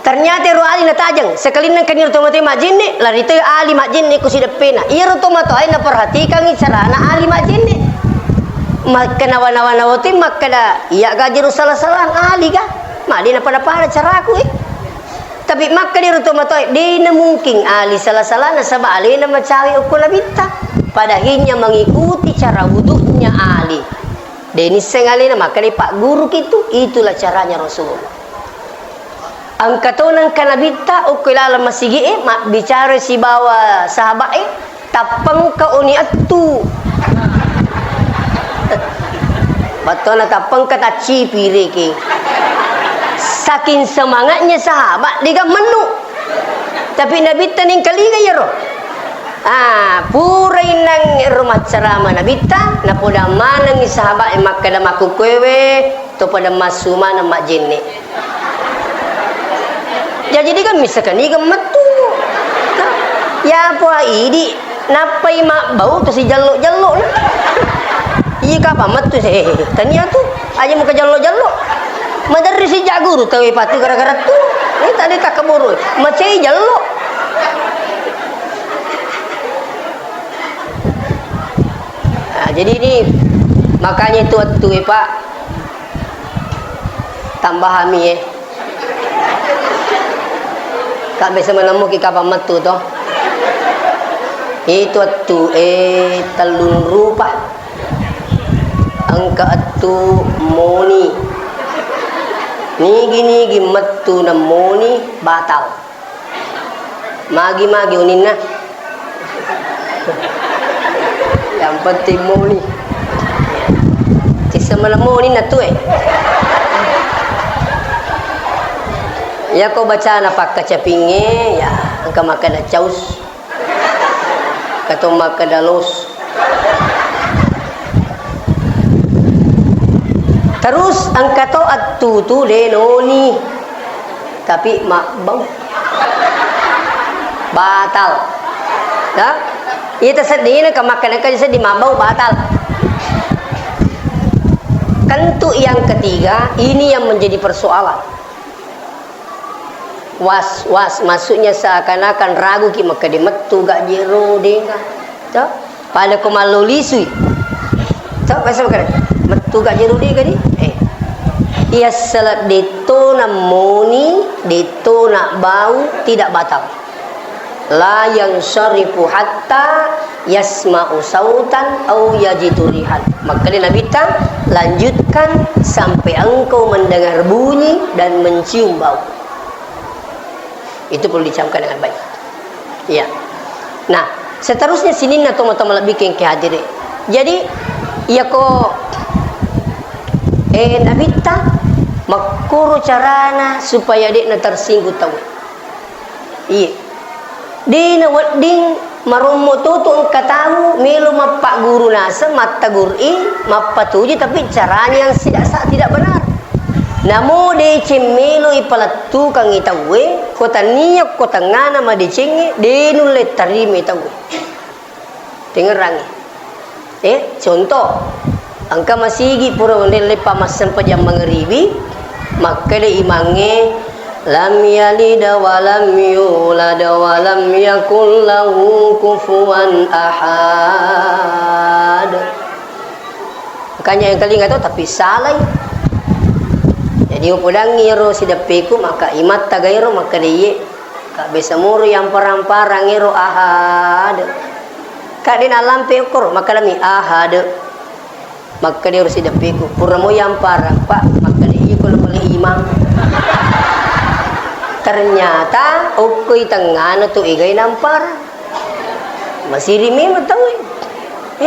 Ternyata ro Ali natajeng, sekalinna engka niro tomatoae majjenne, lari toi Ali majjenne ko sideppena. Iyaro tomatoae naperhatikangi carana Ali majjenne. Makkeda nawa-nawa-nawa toi makkeda, "Iya gaji ro sala-salang Ali ga? Made na pada-pada caraku, eh." Tapi makkeda ro tomatoae, "De na mungkin Ali sala-salana, saba alena macawe okko nabitta." Pada akhirnya mengikuti cara wuduknya Ali. De nisseng alena, makkeda, "Pak guru kitu, itulah caranya Rasulullah." Engka to nengka nabitta okko laleng masigi'e, mabbicara sibawa sahaba'e, "Tappengka oni ettu." Battona tappengka taccipi reke. Saking semangatnya sahabat, dega mennu. Tapi nabitta nengkalinga iyaro. Ah, pura innang ero maccarama nabitta, napoda manengi sahabat e makkeda makkukkuewe, to pada massu maneng majjenne. Jaji, diga missakani iga mettu. Ya, poa idi, nappai mabbau to sijallo-jallo na. Iya, kapa mettu, eh, tania tu, aja muka jallo-jallo. Maderri sijak guru, tawe patu gara-gara tu. Ini tadi tak keburu, macai jallo. Jadi ini makanya itu wettu e, Pak, tambahami e. Kak biasa menemuki kapan mettu to. Itu wettu e tellun rupa. Engka ettu moni. Nigi-nigi mettu na moni batal. Magi-magi uninna. Yang penting moni. Siseng mala moni na tu e. Iya ko bacana pakkacapingnge, ya engka makkeda caus. Engka to makkeda los. Terus engka to attutu de noni. Tapi mabbau. Batal. Ya? Iya tasedding, engka makkeda seddi mabbau batal. Tentu yang ketiga, ini yang menjadi persoalan. Was-was, maksudnya seakan-akan ragu ki makkeda mettu ga jero dega. To? Pada ko mallolisui. To, biasa makkeda, mettu ga jero dega di? Eh. Iya sala detto na moni, detto na bau, tidak batal. La yansarifu hatta yasma'u sautan au yajidu rihan. Makkeda Nabitta, lanjutkan sampai engkau mendengar bunyi dan mencium bau. Itu perlu dicamkan dengan baik. Iya. Nah, seterusnya sininna tomatoa malebbi kengke hadire. Jadi, iya ko, eh, Nabitta makkoro carana supaya de'na tersinggung tau. Iya. De'na wedding marommo toto engka tau melo mappagguru naseng, mattagur'i, mappatuju, tapi caranya yang tidak sa-, tidak benar. Namo deceng melo ipalettukangngi tauwe, ko tania ko tengngana madecengnge, de nulle tarimai tauwe. Tengngerangngi. Eh, contoh, engka masigi pura onreng leppa massempajang mangaribi, makkeda imangnge, "Lam yalid wa lam yulad wa lam yakul lahu kufuwan ahad." Makanya yang telinga tu, tapi salai. Jadi, upodangngi ero sideppeku, maka imatta gairo, makkeda iye. Ka biasa moro yamparang-parang ero ahad. Ka de nalampe okkoro, makkedami ahad. Makkeda ero sideppeku, pura mo yamparang, Pak, makkeda iko pole imang. Ternyata okkoi tengngana tu egai namparang. Masiri memang tau e.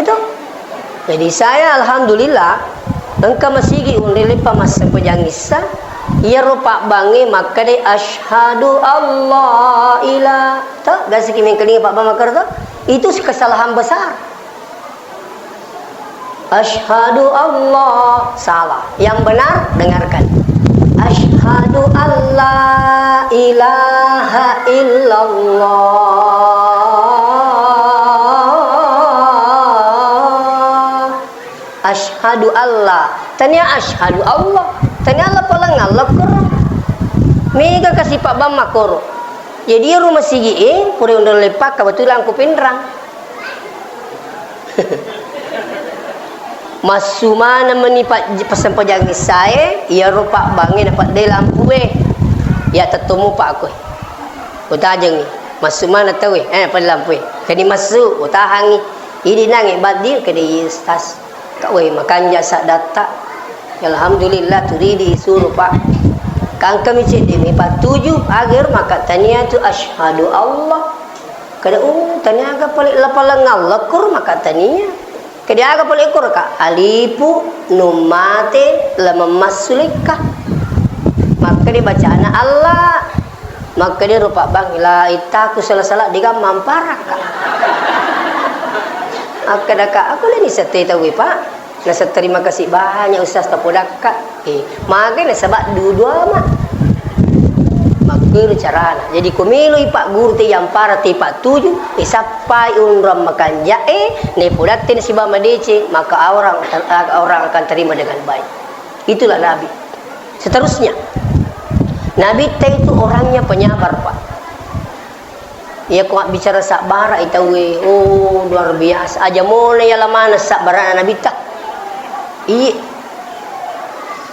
Itu. Jadi saya alhamdulillah engka masigi unrele pa massempajang issa, iyaro pabbangnge makkeda asyhadu alla ila-, to, biasa ki mengkalinga pabbang makkeda to, itu kesalahan besar. Asyhadu alla, salah. Yang benar, dengarkan. Asyhadu alla ilaha illallah. Asyhadu alla. Tania asyhadu Allah. Tania lapaleng Allah koro. Mega kasi pabbang makkoro. Jadi rumah sigi e, pura unrele pa, kebetulan ku Pinrang. Massu maneng meni pa-, passempajang issae, iyaro pabbangnge napaddai lampue. Ya tettomu pa koe. Utajengngi. Massu maneng tauwe, eh, pada lampue. Keni massu, utahangngi. Idi nangnge baddi, kede iya, Ustaz. Kak, weh, makanja saddatta. Alhamdulillah, turidi isuru, Pak. Kangkami cedde mi pattuju, agar maka tania tu asyhadu Allah. Kada, uh, tania aga pale lapaleng Allah kur maka tania. Kada aga pale kur ka alipu, nun mate, lameng massu lekka. Makkeda bacana Allah. Makkeda ro pabbang, la ittaku sala-sala degaga mamparakka. Akkeda ka, aku le ni sette tauwe, Pak. Nasa terima kasih banyak Ustaz tapodakka. Eh, magai nasaba dudu ama. Makkero carana. Jadi ko meloi pagguru te yampara te pattuju, eh, sappai onrong makanja'e, ne podatte nasiba madeceng, maka orang, orang akan terima dengan baik. Itulah Nabi. Seterusnya, Nabi te itu orangnya penyabar, Pak. Iyako mabbicara sabbara i tauwe, oh, luar biasa. Aja mole yala maneng sabbarana Nabitta. Iye.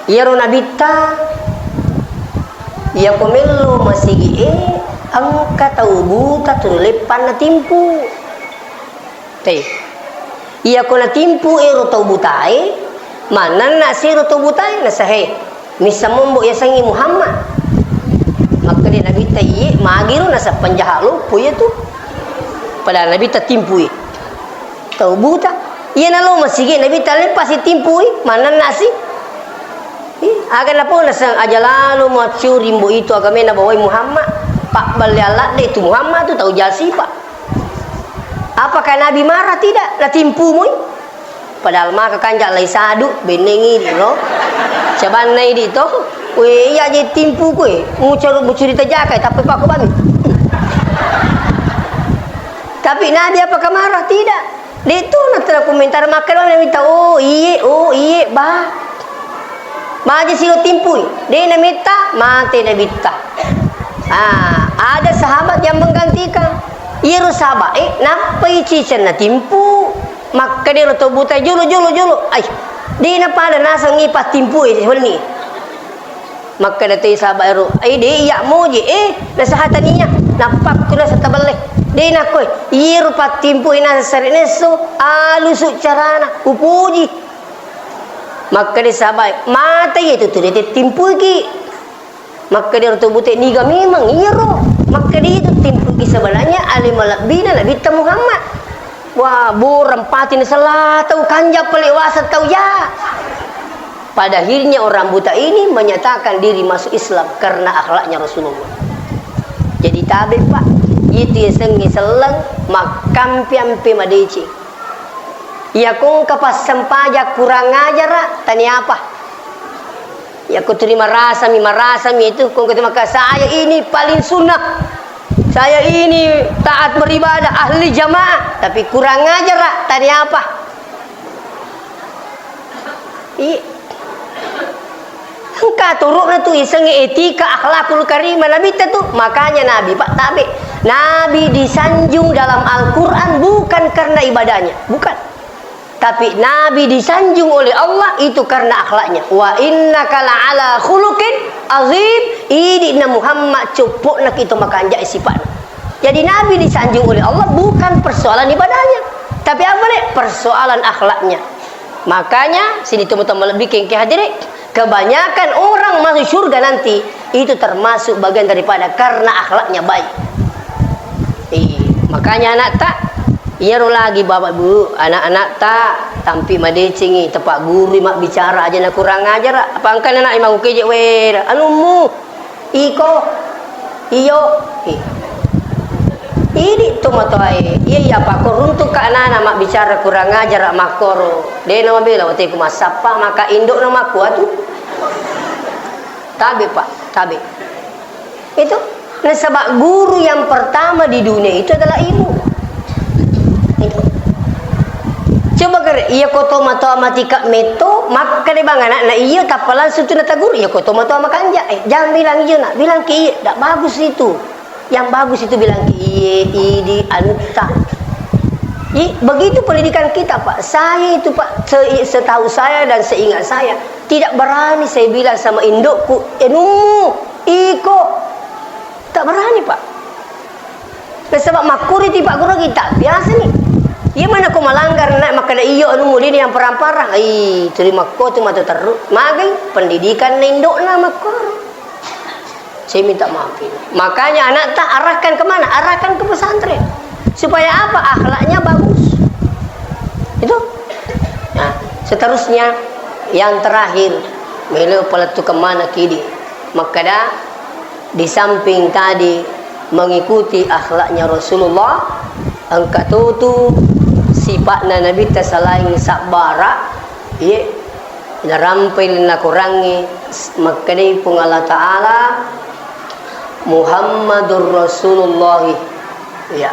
Iyaro Nabitta, iyako mello masigi'e, engka tau buta tuli leppanna timpu. Te. Iyako natimpu ero tau butae, manenna sero tau butae, nasahe. Misseng mombo yasengnge Muhammad. Makkeda Nabitta, "Iye, magiro nasaba penjahat loppo iyatu." Padahal Nabitta timpui tau buta. Iya nalo masigi Nabitta leppasi timpui, manennasi. Ih, aga napo naseng aja lalo maccuri mbo itu agamena bawai Muhammad. Pabballe aladde tu Muhammad tu tau jasipa. Apakah Nabi marah? Tidak. Natimpumui. Padahal maka kanja lai sadu, benneng idi lo. Cabanna idi to. We, iya je timpu kue. Mucur, mucuri tajaka, tapi pako bami. Tapi Nabi apakah marah? Tidak. Dia tu nak komentar makan orang minta, "Oh, iye, oh, iye, bah." Maja siro timpui, de' nametta, mate Nabitta. Ah, ada sahabat yang menggantikan. Iyaro sahabat, eh, nappai cicenna timpu. Makkeda ro to buta, "Jolo, jolo, jolo." Ai, de' napada naseng i pattimpu e, wenni. Makkeda te sahabat ero, "Ai, de' iya moje, eh, nasahatania." Nappa tu nasa tabelle. De' nakkoe, iyaro pattimpu e nasare nesso, alusu carana, upuji. Makkeda sahabat, "Mate iya tu, tu de' timpuiki." Makkeda ro to bute, "Niga memang iyaro?" Makkeda, "Itu timpuki sebenarnya ale malebbina Nabitta Muhammad." Wah, borang pati nasella tau kanja pale wasa tau ya. Pada akhirnya orang buta ini menyatakan diri masuk Islam karena akhlaknya Rasulullah. Jadi tabe, Pak, itu yasengnge selleng makkampe-ampe madeceng. Iyako engka passempajang kurang ajara, taniapa? Iyako tuli marasami, marasami itu, ko engka tu maka, "Saya ini paling sunnah. Saya ini taat beribadah, ahli jamaah." Tapi kurang ajara, taniapa? I-, Engka turu'na tu isengnge etika akhlakul karimah Nabitta tu. Makanya Nabi, Pak, tabe. Nabi disanjung dalam Al-Quran bukan karena ibadahnya. Bukan. Tapi Nabi disanjung oleh Allah itu karena akhlaknya. "Wa innaka la'ala khuluqin azim." Idi na Muhammad coppo'na ki to makanjak sifat. Jadi Nabi disanjung oleh Allah bukan persoalan ibadahnya. Tapi apa nih? Persoalan akhlaknya. Makanya, sini teman-teman lebih kengke hadirin, kebanyakan orang masuk surga nanti itu termasuk bagian daripada karena akhlaknya baik. Iya, makanya anak tak, iyaro lagi bapak ibu, anak-anak tak tampi madecengi, tepak guru mabbicara aja na kurang ajar, apa engkana anak imang keje wera, anummu. Iko, iyo, i. Idi tomatoae, iya, iya, pakko runtukka anana mabbicara kurang ajar makkoro. De' namabela wateku massappa, maka indo'na makkuatu. Tabe, Pak, tabe. Itu, nasaba guru yang pertama di dunia itu adalah ibu. Itu. Coba kere, iya ko tomatoa matika metto, makkeda bang anakna, "Iyo," tappa langsung tu nataguru, "Iya ko tomatoa makanja." Eh, jangan bilang iyo, nak. Bilang ke, "Iya, ndak bagus itu. Yang bagus itu bilang ke, iye, idi, anutta." Jadi, begitu pendidikan kita, Pak. Saya itu, Pak, se-, setahu saya dan seingat saya, tidak berani saya bilang sama indokku, "Enummu, iko." Tak berani, Pak. Nasaba makkuriti Pak Guru kita biasa ni. Iya mana ko malanggar nak makkeda iyo anu mulini yang parang-parang. Ai, tuli makko tu matu terru. Magai pendidikan na indokna makko. Saya minta maaf ini. Makanya anak tak arahkan kemana? Arahkan ke pesantren. Supaya apa? Akhlaknya bagus. Itu. Nah, seterusnya yang terakhir, melo palettu kemana kidi. Makkeda, di samping tadi mengikuti akhlaknya Rasulullah, engka totu sipatna Nabitta selain sabbara, ye, narampai nakorangi makkedai Puang Allah Ta'ala, Muhammadur Rasulullah. Ya.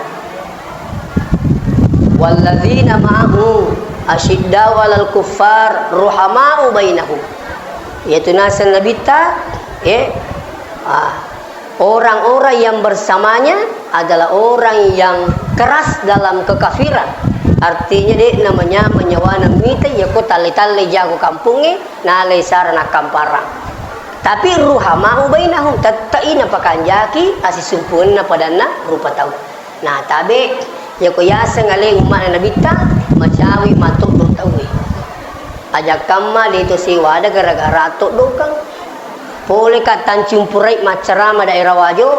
Walladzina ma'ahu asyiddau 'alal kuffar ruhamau bainahum. Yaitu naseng Nabitta, eh, ah, Orang-orang yang bersamanya adalah orang yang keras dalam kekafiran. Artinya, de' namanya menyawana mita, ya ko talle-talle jago kampungnge, nalai sara nakkamparang. Tapi ruhamau bainahum, tette'i napakanjaki asisumpungenna padanna rupa tau. Nah, tabe', yako yaseng ale umma'na Nabitta, macawe' matoddo' tauwe. Aja' kamma de' to sewada gara-gara attoddokang. Pole ka tancumpurai maccarama daerah Wajo,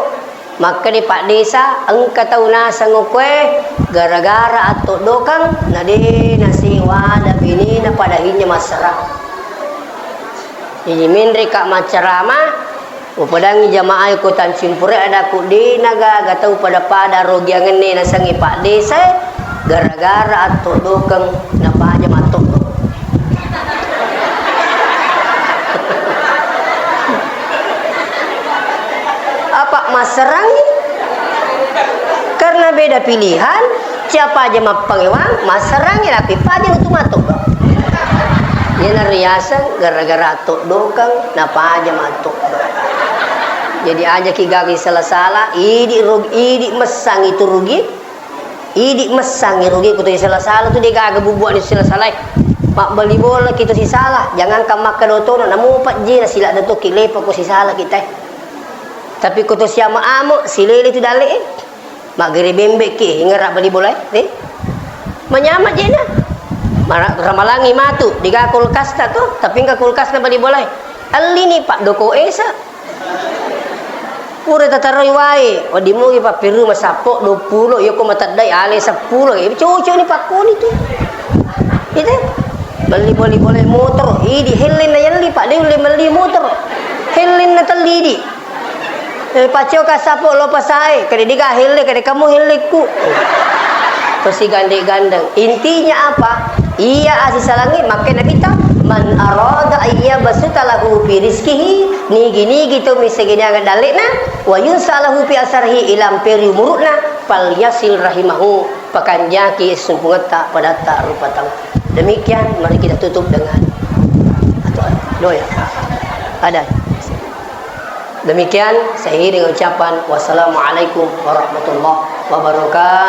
makkeda Pak Desa, engka tau naseng okkoe gara-gara attoddokang, na de' nasewada benena pada hinnya masserang. Jadi menre ka maccarama, Upadangngi jamaah ko tancumpurai ada ku de' nagaga tau pada-pada rogiangenna nasengngi Pak Desa e, gara-gara attoddokeng napaja mattoddo. Apa masserangngi? Karena beda pilihan, siapa aja mappangewang, masserangngi, tapi paja tu mattoddo. Iyana riaseng gara-gara attoddokeng napaja mattoddo. Jadi aja ki gaga sala-sala, idi' rug-, idi' messang itu rugi, idi' messang rugi, ko to sala-sala tu de' gaga bubuane sala-sala e. Mabbali bola ki to sisala, jangankan makkeda otono, namupa je na sila de' to ki lepa ko sisala kita e. Tapi ko to siama amo, silele tu dalle e. Maggere bembe' ki, ingera bali bola e. Eh? Manyama je na. Mara-, ramalangi matu, de' gaga kulkasta to, tapi engka kulkasna bali bola e. Ellini Pak Doko Esa. Pura tataroi wae, wedding mugi pappiru masappo duappulo, iya ko mateddai ale seppulo, iya cocok ni pakkoni tu. Itu. Melli boli-, boleh motor, idi helling na yelli, Pak, de' ulle melli motor. Helling na telli idi. Eh, paccoka sappo lo pasae, kade diga helle, kade kamu helleku. Tosi gande-gandeng. Intinya apa? Iya asisalangi, makkeda Nabitta, "Man arada ayyabsuta lahu fi rizqihi," nigi-nigi to misegini aga dalle'na, "wa yunsa lahu fi asarihi," ilamperi umuru'na, "falyasil rahimahu," pakanjaki sumpungetta padatta rupa tau. Demikian, mari kita tutup dengan doa. Ada. Demikian, saya akhiri dengan ucapan, wassalamualaikum warahmatullahi wabarakatuh.